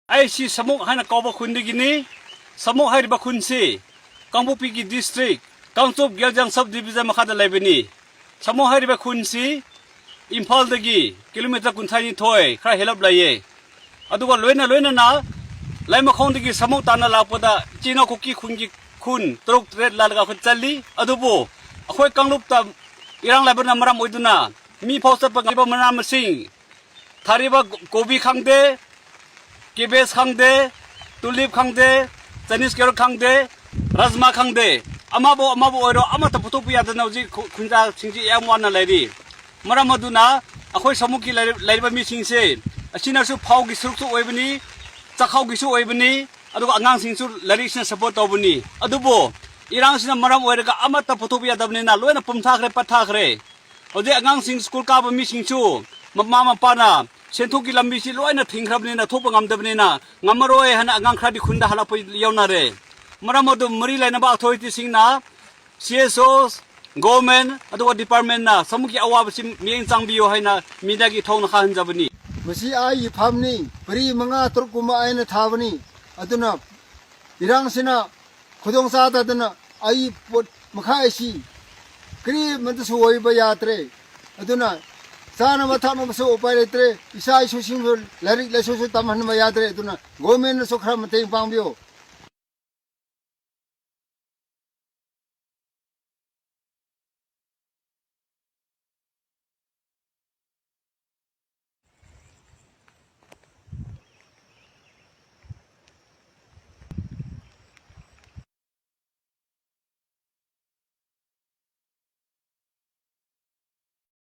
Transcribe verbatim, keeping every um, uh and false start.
ꯑꯩꯁꯤ ꯁꯃꯨꯛ ꯍꯥꯏꯅ ꯀꯧꯕ ꯈꯨꯟꯗꯒꯤꯅꯤ꯫ ꯁꯃꯨꯛ ꯍꯥꯏꯔꯤꯕ ꯈꯨꯟꯁꯤ ꯀꯥꯡꯄꯣꯛꯄꯤꯒꯤ district, ꯀꯥꯡꯆꯨꯞ ꯒꯦꯜꯖꯥꯡ sub division ꯃꯈꯥꯗ ꯂꯩꯕꯅꯤ꯫ ꯁꯃꯨꯛ ꯍꯥꯏꯔꯤꯕ ꯈꯨꯟꯁꯤ ꯏꯝꯐꯥꯜꯗꯒꯤ kilometre ꯀꯨꯟꯊ꯭ꯔꯥ ꯅꯤꯊꯣꯏ ꯈꯔ ꯍꯦꯜꯂꯞ ꯂꯩꯌꯦ꯫ ꯑꯗꯨꯒ ꯂꯣꯏꯅ ꯂꯣꯏꯅꯅ ꯂꯩꯃꯈꯣꯡꯗꯒꯤ ꯁꯃꯨꯛ ꯇꯥꯟꯅ ꯂꯥꯛꯄꯗ ꯏꯆꯤꯟ ꯏꯅꯥꯎ ꯀꯨꯀꯤ ꯈꯨꯟꯒꯤ ꯈꯨꯟ ꯇꯔꯨꯛ ꯇꯔꯦꯠ ꯂꯥꯜꯂꯒ ꯑꯩꯈꯣꯏ ꯆꯠꯂꯤ꯫ ꯑꯗꯨꯕꯨ ꯑꯩꯈꯣꯏ ꯀꯥꯡꯂꯨꯞꯇ ꯏꯔꯥꯡ ꯂꯩꯕꯅ ꯃꯔꯝ ꯑꯣꯏꯗꯨꯅ ꯃꯤ ꯐꯥꯎ ꯆꯠꯄ ꯉꯝꯗꯕ, ꯃꯅꯥ ꯃꯁꯤꯡ ꯊꯥꯔꯤꯕ ꯀꯣꯕꯤ ꯈꯪꯗꯦ, cabbage ꯈꯪꯗꯦ, tulip ꯈꯪꯗꯦ, Chinese carrot ꯈꯪꯗꯦ, ꯔꯥꯖꯃꯥ ꯈꯪꯗꯦ, ꯑꯃꯕꯨ ꯑꯃꯕꯨ ꯑꯣꯏꯔꯣ ꯑꯃꯠꯇ ꯄꯨꯊꯣꯛꯄ ꯌꯥꯗꯅ ꯍꯧꯖꯤꯛ ꯈꯨ-, ꯈꯨꯟꯖꯥꯁꯤꯡꯁꯤ ꯌꯥꯝ ꯋꯥꯅ ꯂꯩꯔꯤ꯫ ꯃꯔꯝ ꯑꯗꯨꯅ ꯑꯩꯈꯣꯏ ꯁꯃꯨꯛꯀꯤ ꯂꯩꯔ-, ꯂꯩꯔꯤꯕ ꯃꯤꯁꯤꯡꯁꯦ ꯑꯁꯤꯅꯁꯨ ꯐꯧꯒꯤ ꯁꯔꯨꯛꯁꯨ ꯑꯣꯏꯕꯅꯤ, ꯆꯥꯛꯈꯥꯎꯒꯤꯁꯨ ꯑꯣꯏꯕꯅꯤ, ꯑꯗꯨꯒ ꯑꯉꯥꯡꯁꯤꯡꯁꯨ ꯂꯥꯏꯔꯤꯛꯁꯤꯅ support ꯇꯧꯕꯅꯤ꯫ ꯑꯗꯨꯕꯨ ꯏꯔꯥꯡꯁꯤꯅ ꯃꯔꯝ ꯑꯣꯏꯔꯒ ꯑꯃꯠꯇ ꯄꯨꯊꯣꯛꯄ ꯌꯥꯗꯕꯅꯤꯅ ꯂꯣꯏꯅ ꯄꯨꯝꯊꯥꯈ꯭ꯔꯦ, ꯄꯠꯊꯥꯈ꯭ꯔꯦ꯫ ꯍꯧꯖꯤꯛ ꯑꯉꯥꯡꯁꯤꯡ ꯁ꯭ꯀꯨꯜ ꯀꯥꯕ ꯃꯤꯁꯤꯡꯁꯨ ꯃꯃꯥ ꯃꯄꯥꯅ ꯁꯦꯟꯊꯣꯛꯀꯤ ꯂꯝꯕꯤꯁꯤ ꯂꯣꯏꯅ ꯊꯤꯡꯈ꯭ꯔꯕꯅꯤꯅ, ꯊꯣꯛꯄ ꯉꯝꯗꯕꯅꯤꯅ, ꯉꯝꯃꯔꯣꯏ ꯍꯥꯏꯅ ꯑꯉꯥꯡ ꯈꯔꯗꯤ ꯈꯨꯟꯗ ꯍꯜꯂꯛꯄ ꯌꯥꯎꯅꯔꯦ꯫ ꯃꯔꯝ ꯑꯗꯨ ꯃꯔꯤ ꯂꯩꯅꯕ authority ꯁꯤꯡꯅ, C S Os, government, ꯑꯗꯨꯒ department ꯅ ꯁꯃꯨꯛꯀꯤ ꯑꯋꯥꯕꯁꯤ ꯃꯤꯠꯌꯦꯡ ꯆꯪꯕꯤꯌꯨ ꯍꯥꯏꯅ media ꯒꯤ ꯊꯣꯡꯅ ꯈꯪꯍꯟꯖꯕꯅꯤ꯫ ꯃꯁꯤ ꯑꯩꯒꯤ farm ꯅꯤ, ꯄꯔꯤ ꯃꯉꯥ ꯇꯔꯨꯛ ꯀꯨꯝꯕ ꯑꯩꯅ ꯊꯥꯕꯅꯤ꯫ ꯑꯗꯨꯅ ꯏꯔꯥꯡꯁꯤꯅ ꯈꯨꯗꯣꯡ ꯆꯥꯗꯗꯅ ꯑꯩ ꯄꯣꯠ ꯃꯈꯥꯏ ꯑꯁꯤ ꯀꯔꯤꯃꯠꯇꯁꯨ ꯑꯣꯏꯕ ꯌꯥꯗ꯭ꯔꯦ꯫ ꯑꯗꯨꯅ ꯆꯥꯅꯕ ꯊꯛꯅꯕꯁꯨ ꯎꯄꯥꯏ ꯂꯩꯇ꯭ꯔꯦ꯫ ꯏꯆꯥ ꯏꯁꯨꯁꯤꯡꯁꯨ ꯂꯥꯏꯔꯤꯛ ꯂꯥꯏꯁꯨꯁꯨ ꯇꯝꯍꯟꯕ ꯌꯥꯗ꯭ꯔꯦ꯫ ꯑꯗꯨꯅ government ꯅꯁꯨ ꯈꯔ ꯃꯇꯦꯡ ꯄꯥꯡꯕꯤꯌꯨ꯫